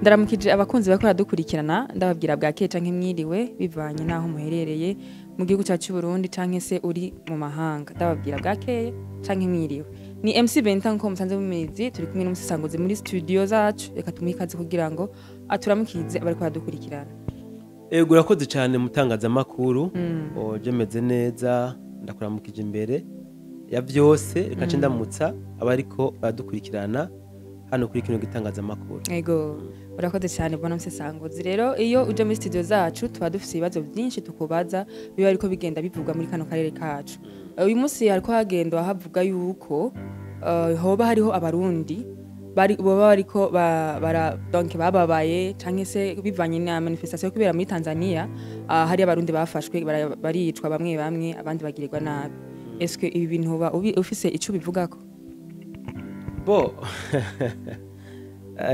Ndaramukije abakunzi bakora dukurikirana, ndababwira bwakeye canke mwiriwe bivanye naho muherereye mu gihugu cyacu cy'u Burundi canke se uri mu mahanga. Ndababwira bwakeye canke mwiriwe. Ni MC Benta nko musanze mumizi, turi kumwe n'umusesanguzi muri studio zacu. Reka tumuhe ikaze kugira ngo aturamukize abariko baradukurikirana. Ego, urakoze cyane mutangazamakuru. Oje meze neza, ndakuramukije imbere ya byose. Reka nce ndamutsa abariko baradukurikirana hano kuri kino gitangazamakuru. Ego, urakoze cyane bwana musesanguzi. Rero iyo uje muri studio zacu tuba dufise ibibazo byinshi tukubaza biba ariko bigenda bivugwa muri kano karere kacu. Uyu munsi hariko hagendwa havuga yuko hoba hariho Abarundi bari boba bariko bara donc bababaye canke se bivanye na manifestation kubera muri Tanzania, hari Abarundi bafashwe, baricwa bamwe bamwe, abandi bagirirwa nabi. Est-ce que ibi bintu uba ufise ico bivugako? Bo,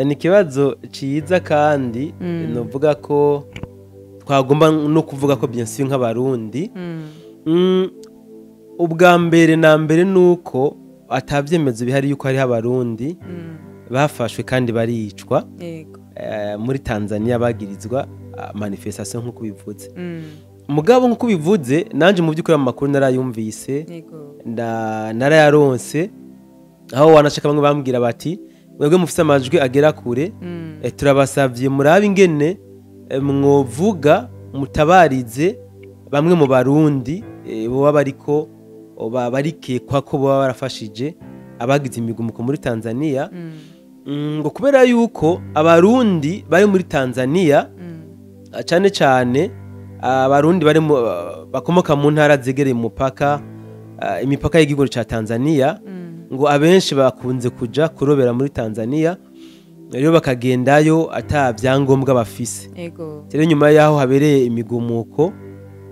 ni ikibazo ciza kandi novuga ko twagomba no kuvuga ko bien sûr nk'Abarundi. Ubwa mbere na mbere nuko atavyemezo bihari yuko hariho Abarundi bafashwe kandi baricwa muri Tanzania bagirizwa manifestation nk'uko bivuze. Mugabo nk'uko bivuze, nanje mu by'ukuri amakuru narayumvise, narayaronse, aho wanashaka bamwe bambwira bati: "Mwebwe mufise amajwi agera kure, turabasavye murabe ingene mwovuga mutabarize bamwe mu Barundi boba bariko barikekwa ko boba barafashije abagize imigumuko muri Tanzania." Ngo kubera yuko Abarundi bari muri Tanzania, cane cane Abarundi bari bakomoka mu ntara zegereye umupaka, imipaka y'igihugu ca Tanzania, ngo abenshi bakunze kuja kurobera muri Tanzania, rero bakagendayo ata vyangombwa bafise. Rero nyuma yaho habereye imigumuko,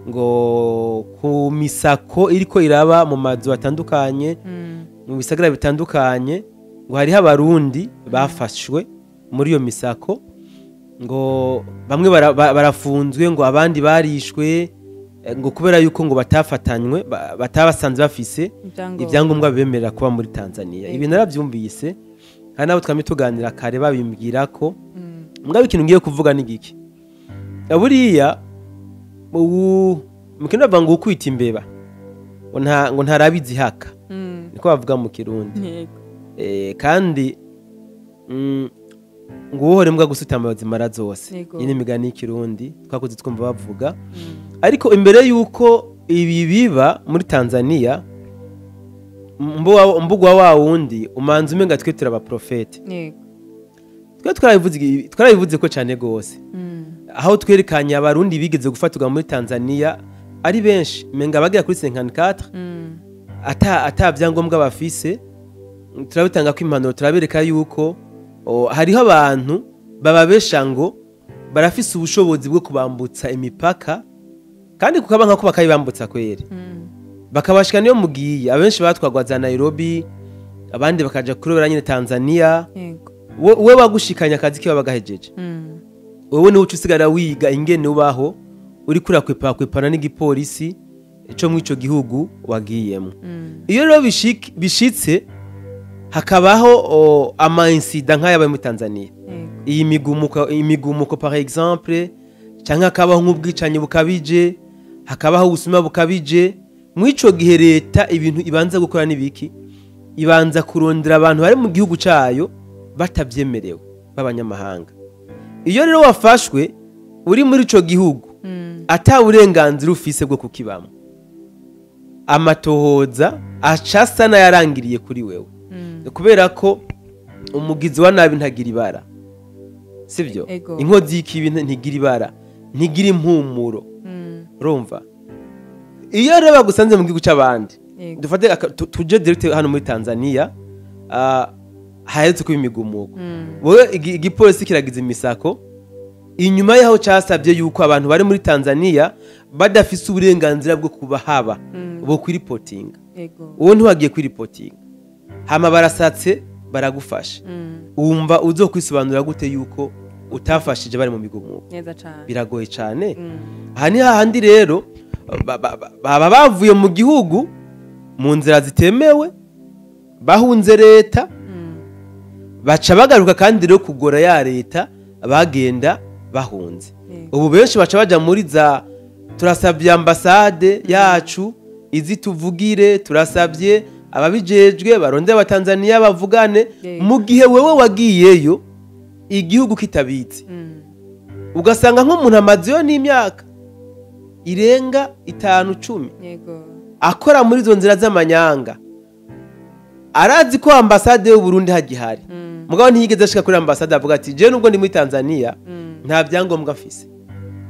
ngo ku misako iriko iraba mu mazu atandukanye, mu bisagara bitandukanye, ngo hariho Abarundi bafashwe muri iyo misako, ngo bamwe barafunzwe, ngo abandi barishwe, ngo kubera yuko ngo batafatanywe batabasanze bafise Ibyangombwa. ibyangombwa bibemerera kuba muri Tanzania. Ibi narabyumvise kandi nabo twamye tuganira kare babimbwira ko. Mugabo ikintu ngiye kuvuga ni giki? Buriya ubu mu Kirundi bavuga ngo ukwita imbeba ngo ntarabizi haka, niko bavuga mu Kirundi. Kandi ngo uwohora imbwa gusutama zimara zose. Iyi ni imigani y'Ikirundi twakuze twumva bavuga. Ariko imbere y'uko ibi biba muri Tanzania, mbugwa wa wundi umanza umenga twe turabaprofete. Twe twarabivuze ko cyane gose, aho twerekanye Abarundi bigeze gufatirwa muri Tanzania ari benshi, menga bagera kuri 54, ata byangombwa bafise. Turabitanga ko impanuro, turabereka yuko hariho abantu bababesha ngo barafise ubushobozi bwo kubambutsa imipaka, kandi kukaba nkako bakayibambutsa kweri, bakabashika niyo mugiye. Abenshi batwagwa za Nairobi, abandi bakaja kurobera nyine Tanzania. We bagushikanya akazi kiba bagahejeje. Wewe niwe uca usigara wiga ingene ubaho uriko urakwepa kwepana n'igipolisi co mw'ico gihugu wagiyemo. Iyo rero bishitse hakabaho ama incident nk'ayabaye muri Tanzania, iyi imigumuko par exemple, canke hakabaho nk'ubwicanyi bukabije, hakabaho ubusuma bukabije, mw'ico gihe leta ibintu ibanza gukora n'ibiki? Ibanza kurondera abantu bari mu gihugu cayo batavyemerewe b'abanyamahanga. Iyo rero wafashwe uri muri ico gihugu ata burenganzira ufise bwo kukibamo, amatohoza aca asa n'ayarangiriye kuri wewe, kubera ko umugizi wa nabi ntagira ibara, sibyo? Ego. Inkozi y'ikibi ntigira ibara, ntigira impumuro. Urumva, iyo rero bagusanze mu gihugu c'abandi, dufate tuje direct hano muri Tanzania, haherutse kuba imigumuko, wowe igipolisi kiragiza imisako inyuma yaho casabye yuko abantu bari muri Tanzania badafise uburenganzira bwo kuba haba bo kwiripotinga. Uwo ntiwagiye kwiripotinga, hama barasatse baragufasha. Wumva uzokwisobanura gute yuko utafashije bari mu migumuko? Neza cane. Biragoye cane. Aha ni hahandi rero baba bavuye mu gihugu mu nzira zitemewe, bahunze leta, baca bagaruka kandi rero kugora ya leta. bagenda bahunze. Ubu benshi baca baja muri za turasabye ambasade yacu izi tuvugire, turasabye ababijejwe baronde abatanzania bavugane, mu gihe wewe wagiyeyo igihugu kitabitse. Ugasanga nk'umuntu amazeyo n'imyaka irenga 5 10 akora muri izo nzira z'amanyanga, arazi ko ambasade y'u Burundi hagihari, mugabo ntiyigeze ashika kuri ambasade avuga ati je nubwo ndi muri Tanzania nta byangombwa mfise.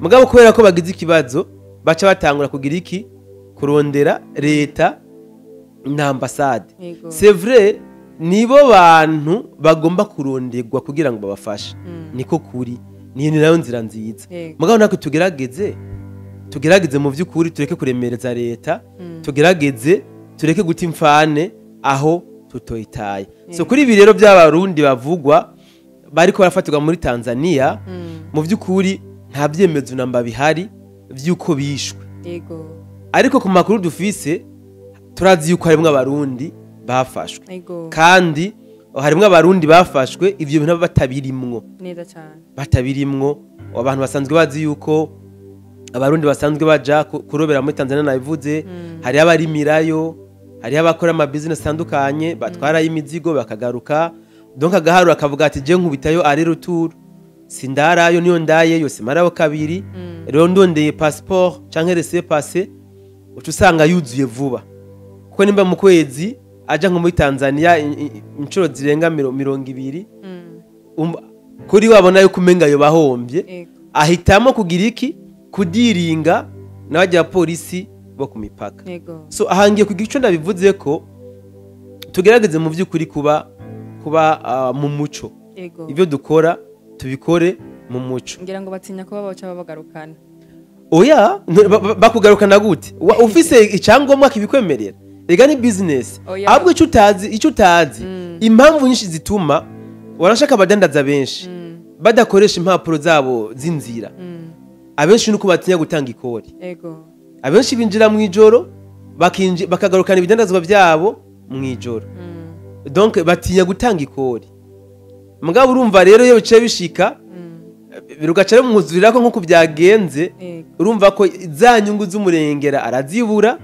Mugabo kubera ko bagize ikibazo baca batangura kugira iki, kurondera leta na ambasade. C'est vrai, nibo bantu bagomba kuronderwa kugira ngo babafashe, niko kuri ni nayo nzira nziza. Mugabo nako tugerageze mu by'ukuri, tureke kuremereza leta, tugerageze tureke guta imfane aho tutoyitaye. So kuri ibi rero by'abarundi bavugwa bariko barafatirwa muri Tanzania, mu by'ukuri nta byemezo namba bihari by'uko bishwe. Ariko ku makuru dufise turazi yuko harimwo abarundi bafashwe, kandi harimwo abarundi bafashwe ivyo bintu batabirimwo neza cyane, batabirimwo. Abantu basanzwe bazi yuko abarundi basanzwe baja kurobera muri Tanzania, nabivuze, hari abarimirayo, hari abakora ama business atandukanye batwara imizigo bakagaruka. Donc agaharura akavuga ati je nkubitayo ari retour, sindarayo niyo ndaye yose maraho kabiri, rero ndondeye passeport canke laissez-passer, uca usanga yuzuye vuba. Kuko nimba mu kwezi aja nko muri Tanzania inshuro zirenga 20, kuri wabona yuko umenga yo bahombye, ahitamo kugira iki, kudiringa n'abajya polisi bo ku mipaka. So ahangiye kugira ico ndabivuze ko tugerageze mu by'ukuri kuba mu muco. Ibyo dukora tubikore mu muco. Ngira ngo batinya ko babaca babagarukana. Oya, bakugarukana gute? Ufise icyangombwa kibikwemerera. Ega ni business. Ahubwo icyo utazi impamvu nyinshi zituma warashaka abadandaza benshi badakoresha impapuro zabo z'inzira. Abenshi nuko batinya gutanga ikori. Abenshi binjira mu ijoro bakagarukana ibidandazwa byabo mu ijoro. Donc batinya gutanga ikori. Mugabo urumva rero iyo bice bishika birugaca mwuzurira ko nkuko byagenze, urumva ko za nyungu z'umurengera arazibura,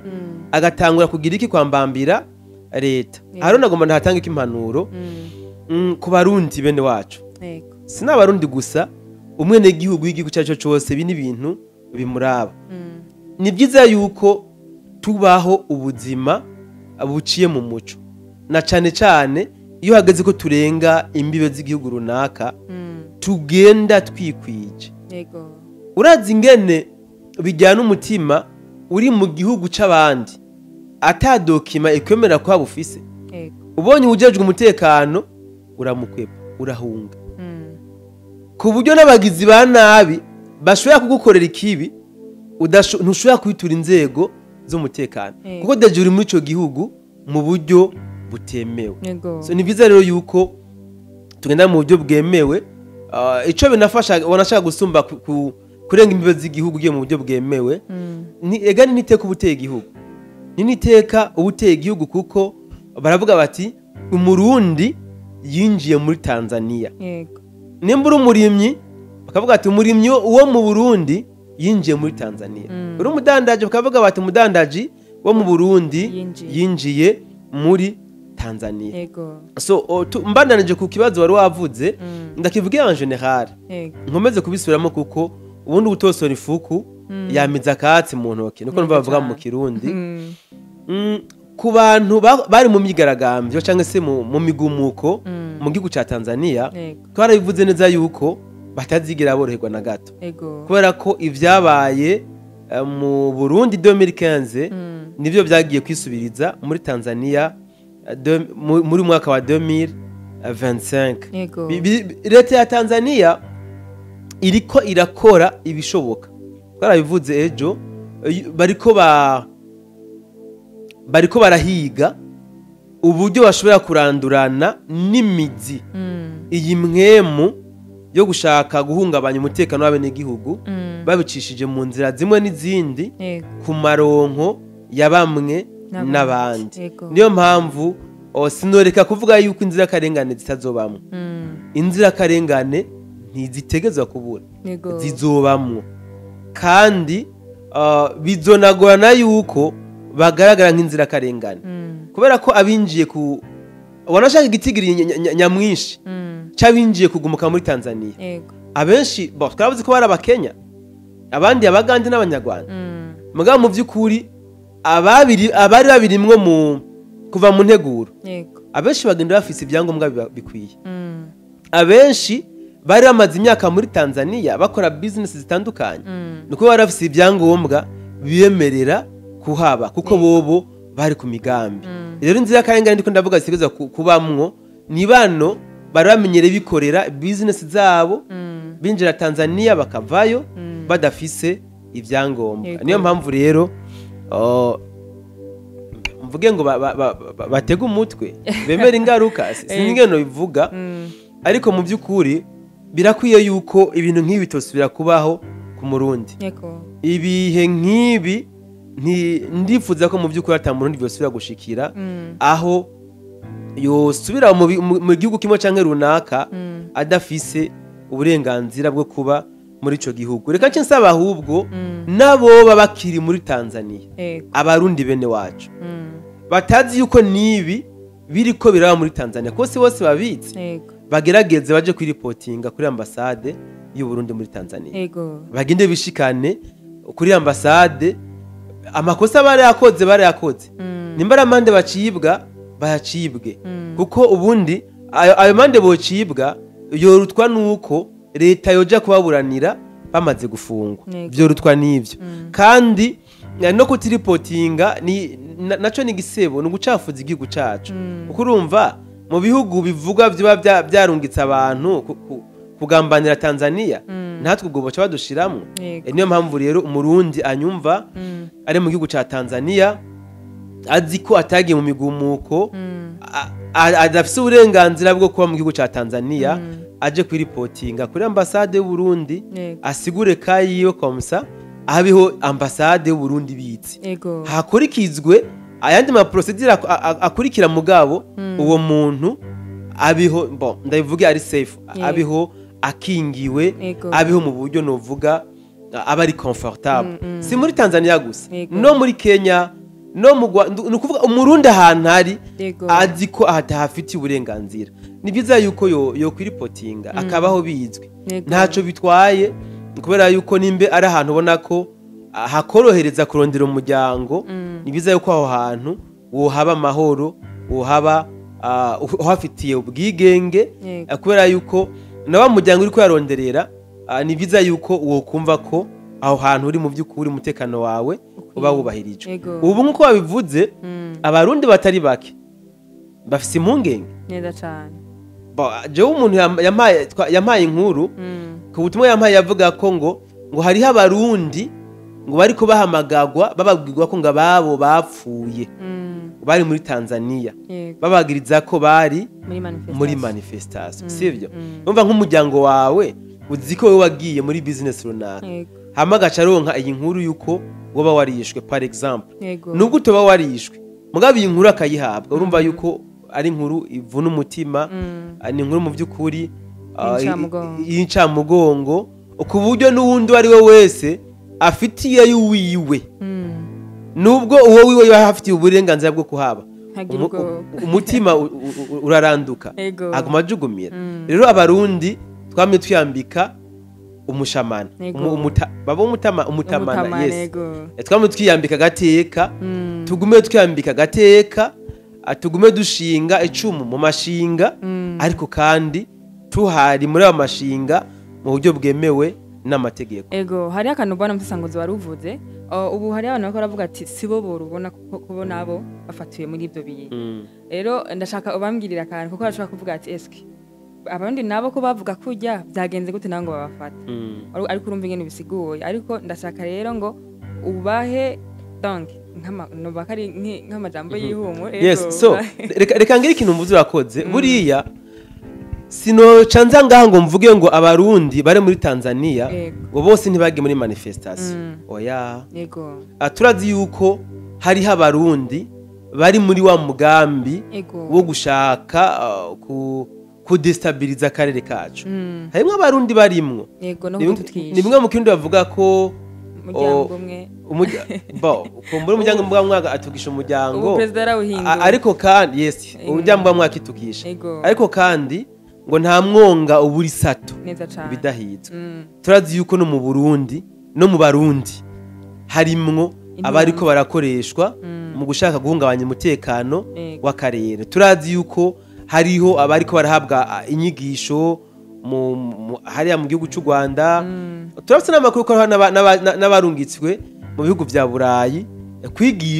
agatangura kugira iki, kwambambira leta. Haro nagomba ntatanga impanuro ku barundi bene wacu. Sina abarundi gusa, umwene gihugu y'igihugu cyacu cyose bi n'ibintu bimuraba. Ni byiza yuko tubaho ubuzima buciye mu muco, na cane cane iyo hageze ko turenga imbibe z'igihugu runaka, tugenda twikwije. Urazi ingene bijyana umutima uri mu gihugu c'abandi ata dokima ikwemera ko bufise. Ubonye ujejwe umutekano uramukwepa, urahunga. Ku buryo n'abagizi ba nabi bashobora kugukorera ikibi, ntushobora kwitura inzego z'umutekano, kuko deje uri muri ico gihugu mu buryo butemewe. So ni byiza rero yuko tugenda mu buryo bwemewe. Ico binafasha wanashaka gusumba kurenga imbibe z'igihugu ugiye mu buryo bwemewe. Ni ega ni niteka ubuteye igihugu, ni niteka ubuteye igihugu, kuko baravuga bati umurundi yinjiye muri Tanzania. Nimba uri umurimyi bakavuga ati umurimyi wo mu Burundi yinjiye muri Tanzania. Uri umudandaji bakavuga bati umudandaji wo mu Burundi yinjiye muri Tanzania. So mbandanije ku kibazo wari wavuze, ndakivugira en general, nkomeze kubisubiramo kuko ubundi gutosora ifuku yamiza akatsi mu ntoki, niko numva bavuga mu Kirundi. Ku bantu bari mu myigaragambyo cyangwa se mu migumuko mu gihugu ca Tanzania, twarabivuze neza yuko batazigira boroherwa na gato, kubera ko ivyabaye mu Burundi 2015 nivyo byagiye kwisubiriza muri Tanzania muri mwaka wa 2025. Leta ya Tanzania iriko irakora ibishoboka, twarabivuze ejo, bariko barahiga uburyo bashobora kurandurana n'imizi iyi mwemu yo gushaka guhungabanya umutekano w'abenegihugu, babicishije mu nzira zimwe n'izindi ku maronko ya bamwe n'abandi. Niyo mpamvu sinoreka kuvuga yuko inzirakarengane zitazobamwe. Inzirakarengane Ntizitegezwa kubura, zizobamwo, kandi bizonagorana yuko bagaragara nk'inzirakarengane, kubera ko abinjiye ku wanashaka igitigiri nyamwinshi c'abinjiye kugumuka muri Tanzania, abenshi bo twaravuze ko bari Abakenya, abandi Abagande n'Abanyarwanda. Mugabo mu by'ukuri ababiri abari babirimwo mu kuva mu nteguro, abenshi bagenda bafise ibyangombwa bikwiye. Abenshi bari bamaze imyaka muri Tanzania bakora business zitandukanye, nuko bari bafise ibyangombwa bibemerera kuhaba, kuko bobo bari ku migambi. Rero inzirakarengane ndiko ndavuga zitegerezwa kubamwo ni bano bari bamenyereye bikorera business zabo, binjira Tanzania bakavayo badafise ibyangombwa. Niyo mpamvu rero mvuge ngo batege umutwe, bemere ingaruka. Sinzi ingene bivuga, ariko mu by'ukuri birakwiye yuko ibintu nk'ibi bitosubira kubaho ku Murundi. Ibihe nk'ibi ndifuza ko mu by'ukuri ata Murundi byosubira gushikira, aho yosubira mu gihugu kimwe canke runaka adafise uburenganzira bwo kuba muri ico gihugu. Reka nce nsaba ahubwo n'aboba bakiri muri Tanzania, Abarundi bene wacu batazi yuko nibi biriko biraba muri Tanzania, ko si bose babizi, bagerageze baje kwiripotinga kuri ambasade y'u Burundi muri Tanzania. Bagende bishikane kuri ambasade, amakosa barayakoze barayakoze, nimba ari amande bacibwa bayacibwe, kuko ubundi ayo mande bocibwa yorutwa nuko leta yoja kubaburanira bamaze gufungwa. Vyorutwa n'ivyo. Kandi no kutiripotinga ni naco ni gisebo, ni ugucafuza igihugu cacu, kuko urumva mu bihugu bivugwa vyoba vyarungitse abantu kugambanira Tanzania, natwe ubwo boca badushiramwo. Niyo mpamvu rero Umurundi anyumva ari mu gihugu ca Tanzania, azi ko atagiye mu migumuko, adafise uburenganzira bwo kuba mu gihugu ca Tanzania, aje kwiripotinga kuri ambasade y'u Burundi, asigure kayiwe komsa abiho ambasade y'u Burundi bitse, hakurikizwe ayandi ma procedure akurikira, mugabo uwo muntu abiho, bon, ndabivuge, ari safe, abiho akingiwe, abiho mu buryo novuga aba ari confortable. Si muri Tanzania gusa, no muri Kenya, no mu Rwanda. Ni ukuvuga Umurundi ahantu ari azi ko atahafitiye uburenganzira, ni byiza yuko yo kwiripotinga akabaho bizwi. Ntaco bitwaye, kubera yuko nimbe ari ahantu ubona ko hakorohereza kurondera umuryango, ni byiza yuko aho hantu wohaba amahoro, wohaba uhafitiye ubwigenge, kubera yuko na wa muryango uri kuyaronderera, ni byiza yuko wokumva ko aho hantu uri mu by'ukuri umutekano wawe uba wubahirijwe. Ubu nk'uko babivuze, Abarundi batari bake bafise impungenge. Neza cane. Jewe umuntu yampaye inkuru, ku butumwa yampaye yavuga ko ngo hariho Abarundi ngo bariko bahamagagwa bababwirwa ko ngo ababo bapfuye, bari muri Tanzania, babagiriza ko bari muri manifestation, muri manifestation, sivyo? Umva, nk'umuryango wawe uzi ko wowe wagiye muri business runaka, hama agaca aronka iyi nkuru yuko woba warishwe, par exemple, nubwo utoba warishwe, mugabo iyi nkuru akayihabwa, urumva yuko ari inkuru ivuna umutima. Ni inkuru mu by'ukuri y'incamugongo. Y'incamugongo, ku buryo n'uwundi uwo ari we wese afitiye y'uwiwe, nubwo uwo wiwe yaba afitiye uburenganzira bwo kuhaba, ntagira ubwoba. Umutima uraranduka, aguma ajugumira. Rero Abarundi twamye twiyambika umushamana, baba umutamana, umutamana, yes. Twamye twiyambika agateka, tugume twiyambika agateka, tugume dushinga icumu mu mashinga, ariko kandi tuhari muri ayo mashinga mu buryo bwemewe n'amategeko. Ego, hari akantu ubona musangozi wari uvuze. Ubu hari abantu bariko baravuga ati sibo borubona kuko kubo nabo bafatiwe muri ibyo bintu. Rero ndashaka ubambwirira akantu, kuko bashobora kuvuga ati eske abandi nabo ko bavuga kurya byagenze gute nabo ngo babafate? Ariko urumva ingene bisiguye, ariko ndashaka rero ngo ubahe donc nk'ama ari nk'amajambo y'ihumure. Yes, so reka ngire ikintu mvuze, urakoze. Buriya sinoca nza ngaha ngo mvuge ngo Abarundi bari muri Tanzania ngo bose ntibagiye muri manifestation, oya. Turazi yuko hariho Abarundi bari muri wa mugambi wo gushaka kudestabiliza akarere kacu. Harimwo Abarundi barimwo. Yego, no Ni kututwisha bimwe mu kindi bavuga ko umuryango umwe. Bo kumbura umuryango mbwa mwaka atukisha umuryango. Ubu perezida yarawuhinduye. Ariko kandi, yes, umuryango mbwa mwaka itukisha. Ariko kandi ngo nta mwonga ubura isato Neza cane. bidahizwe. Turazi yuko no mu Burundi, no mu Barundi harimwo abariko barakoreshwa mu gushaka guhungabanya umutekano w'akarere. Turazi yuko hariho abariko barahabwa inyigisho hariya mu gihugu cy'u Rwanda. Turafite n'amakuru ko hariho n'abarungitswe mu bihugu vya Burayi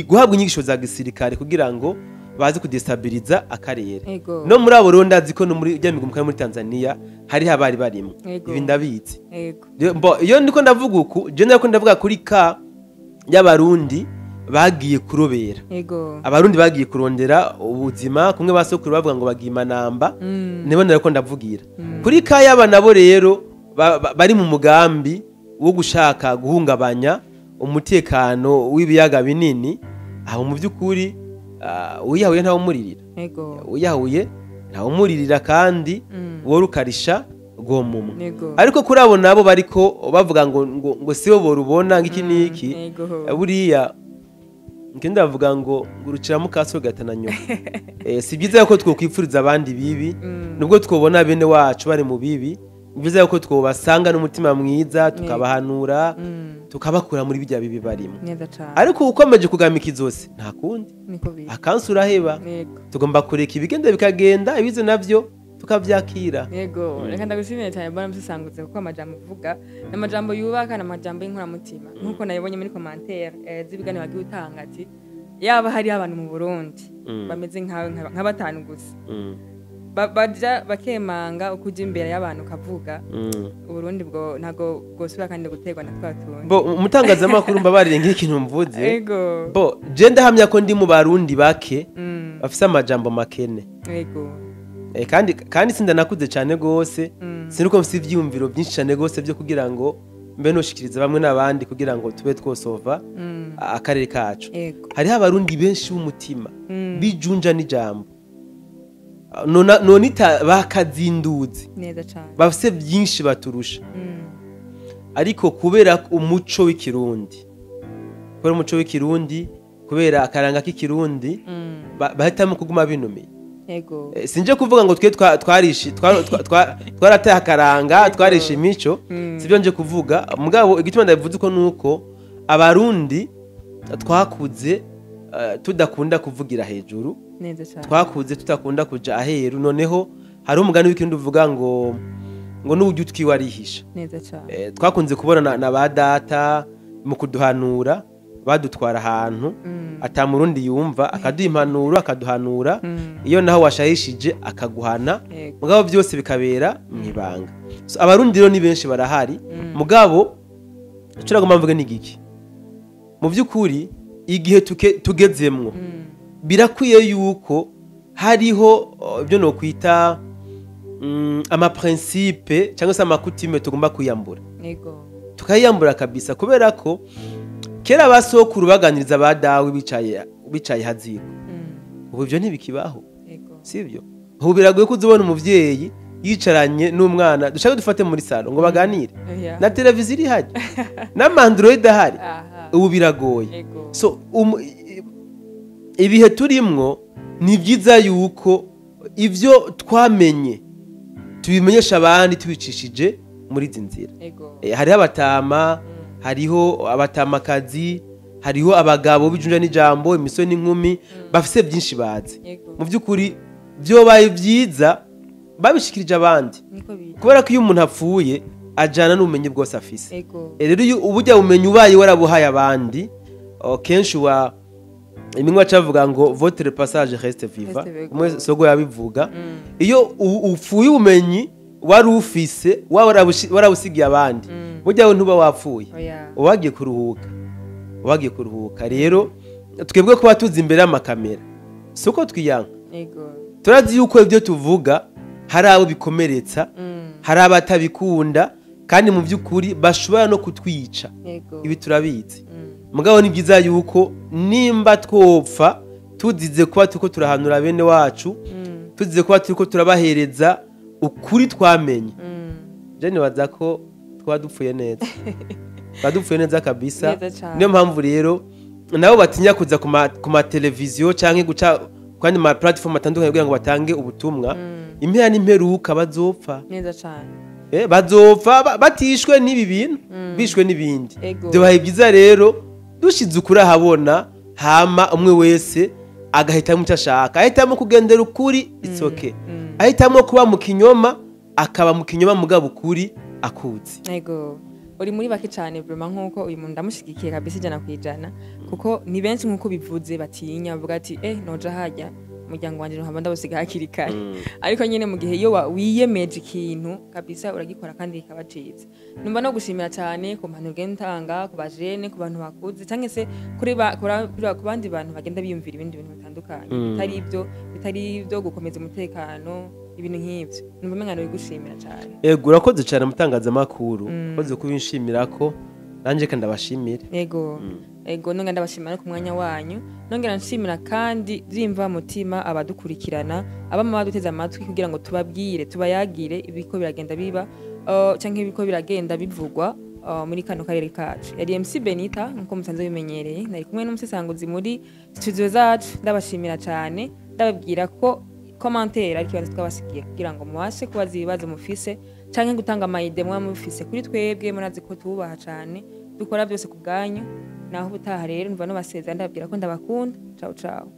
guhabwa inyigisho za gisirikare kugira ngo baze kudestabiliza akarere. No muri abo rero, ndazi ko no muri rya migumuko yo muri Tanzania hariho abari barimo. Ibi ndabizi. Bo, iyo ndiko ndavuga uku, je ndiko ndavuga kuri ka y'Abarundi bagiye kurobera, Abarundi bagiye kurondera ubuzima, kumwe basokuru bavuga ngo bagiye imanamba. Nibo nariko ndavugira. Kuri ka y'aba nabo rero bari mu mugambi wo gushaka guhungabanya umutekano w'ibiyaga binini, aho mu by'ukuri uwiyahuye ntawumuririra. Uwiyahuye ntawumuririra, kandi wowe ukarisha rwomumwe. Ariko kuri abo nabo bariko bavuga ngo sibo borubona ngiki niki, buriya ngenda bavuga ngo urucira mukaso gatana nyuma. Si byiza ko twokwipfuriza abandi bibi. Nubwo twobona bene wacu bari mu bibi, ni byiza ko twobasanga n'umutima mwiza, tukabahanura, tukabakura muri bijya bibi barimo. Neza cane. Ariko ukomeje kugamika izosi, nta kundi, Niko biri. akansi uraheba. Tugomba kureka ibigenda bikagenda, ibize navyo tukavyakira. Yego, reka ndagushimiye cyane bwana Musesangutse, kuko amajambo uvuga ni amajambo yubaka, ni amajambo y'inkoramutima, nk'uko nabibonye muri commentaire z'ibiganiro wagiye utanga, ati yaba hariho abantu mu Burundi bameze nkawe nka batanu gusa, baja bakemanga uko uja imbere y'abantu ukavuga, Uburundi bwo ntabwo bwosubira kandi guterwa na twa tundi. Bo, umutangazamakuru, mbabarire nk'ikintu mvuze. Bo, je ndahamya ko ndi mu Barundi bake bafise amajambo makene. Kandi sindanakuze cyane gose, sinuko mfise ivyiyumviro byinshi cyane gose byo kugira ngo mbe noshikiriza bamwe n'abandi kugira ngo tube twosova akarere kacu. Hariho Abarundi benshi b'umutima bijunja n'ijambo, nonita bakazinduzi, Neza cane. bafise byinshi baturusha. Ariko kubera umuco w'ikirundi, kubera umuco w'ikirundi, kubera akaranga k'ikirundi, bahitamo kuguma binumiye. Sinje kuvuga ngo twe twarishi twarataye akaranga, twarishe imico. Sibyo nje kuvuga. Mugabo igituma ndabivuze uko nuko Abarundi twakuze tudakunda kuvugira hejuru. Neza cane. Twakuze tudakunda kuja aheru. Noneho hari umugani w'ikirundi uvuga ngo n'uburyo utwiwe arihisha. Neza cane. Twakunze kubona na ba data mu kuduhanura badutwara ahantu ata murundi yumva, akaduha impanuro, akaduhanura. Iyo naho washayishije akaguhana. Mugabo byose bikabera mu ibanga. So, Abarundi rero ni benshi barahari. Mugabo icyo nagomba mvuge ni igiki: mu by'ukuri igihe tugezemwo, birakwiye yuko hariho ibyo nokwita amaprincipe cyangwa se amakutime tugomba kwiyambura, tukayiyambura kabisa, kubera ko kera basokuru baganiriza ba dawe bicaye haziko. Ubu ibyo ntibikibaho. Sibyo? Ubu biragoye ko uzubona umuvyeyi yicaranye n'umwana, dushaka dufate muri salon, ngo baganire. Na televiziyo iri hajya n'amandroid ahari. Ubu biragoye. So ibihe turimwo, ni byiza yuko ibyo twamenye tubimenyesha abandi tubicishije muri izi nzira. Hariho abatama, hariho abatamakazi, hariho abagabo b'ijunja n'ijambo, imisore n'inkumi bafise byinshi bazi. Mu by'ukuri byobaye byiza babishikirije abandi, Niko biri. kubera ko iyo umuntu apfuye ajana n'ubumenyi bwose afise. Rero iyo uburyo bumenyi ubaye warabuhaye abandi, kenshi wa imwe bacavuga ngo "Votre passage reste vivant." Reste vivant. Umwe sogo yabivuga. Iyo upfuye, ubumenyi wari ufise warabusigiye abandi, burya we ntuba wapfuye, uba wagiye kuruhuka, uba wagiye kuruhuka. Rero twebwe kuba tuzi imbere y'amakamera si uko twiyanka. Turazi yuko ibyo tuvuga hari abo bikomeretsa, hari abatabikunda, kandi mu by'ukuri bashobora no kutwica. Ibi turabizi. Mugabo ni byiza yuko nimba twopfa tuzize kuba turiko turahanura bene wacu, tuzize kuba turiko turabahereza Ukuri twamenye, je nibaza ko twaba dupfuye neza, twaba dupfuye neza kabisa. Neza cane. Niyo mpamvu rero nabo batinya kuza ku mateleviziyo canke guca kwandi ma platform atandukanye kugira ngo batange ubutumwa. Impera n'imperuka bazopfa. Neza cane. Bazopfa batishwe n'ibi bintu, bishwe n'ibindi. Byobaye byiza rero dushize ukuri ahabona, hama umwe wese agahitamo icyo ashaka. Ahitamo kugendera ukuri, it's okay. Ahitamo kuba mu kinyoma, akaba mu kinyoma, mugabo ukuri akuzi. Ego, uri muri bake cyane vraiment. Nkuko uyu muntu ndamushigikiye kabisa 100%, kuko ni benshi nkuko bivuze batinya, bavuga ati: "Noja hajya, umuryango wanje nkaba ndawusiga hakiri kare." Ariko nyine mu gihe iyo wiyemeje ikintu kabisa, uragikora kandi kikaba ciza. Numva no gushimira cyane ku mpanuro ugenda utanga ku bajene, ku bantu bakuze, cyangwa se kuri ba- kuri- kuri- ku bandi bantu bagenda biyumvira ibindi bintu bitandukanye, bitari ibyo gukomeza umutekano, ibintu nk'ibyo. Numva umenga bigushimira cyane. Ego, urakoze cyane mutangazamakuru, urakoze kubinshimira ko nanjye kandi ndabashimire. Ego, nongera ndabashimira no ku mwanya wanyu. Nongera nshimira kandi byimva mutima abadukurikirana, abama baduteze amatwi kugira ngo tubabwire, tubayagire ibiko biragenda biba canke ibiko biragenda bivugwa muri kano karere kacu. Yari MC Benita nkuko musanzwe bimenyereye, nari kumwe n'umusesanguzi muri studio zacu. Ndabashimira cyane, ndababwira ko commentaire ariko ikibazo twabasigiye kugira ngo mubashe kubaza ibibazo mufise canke gutanga ama idées muba mufise kuri twebwe. Murazi ko tububaha cane, dukora byose ku bwanyu. Naho ubutaha rero, numva nobasezera, ndababwira ko ndabakunda. Ciao ciao.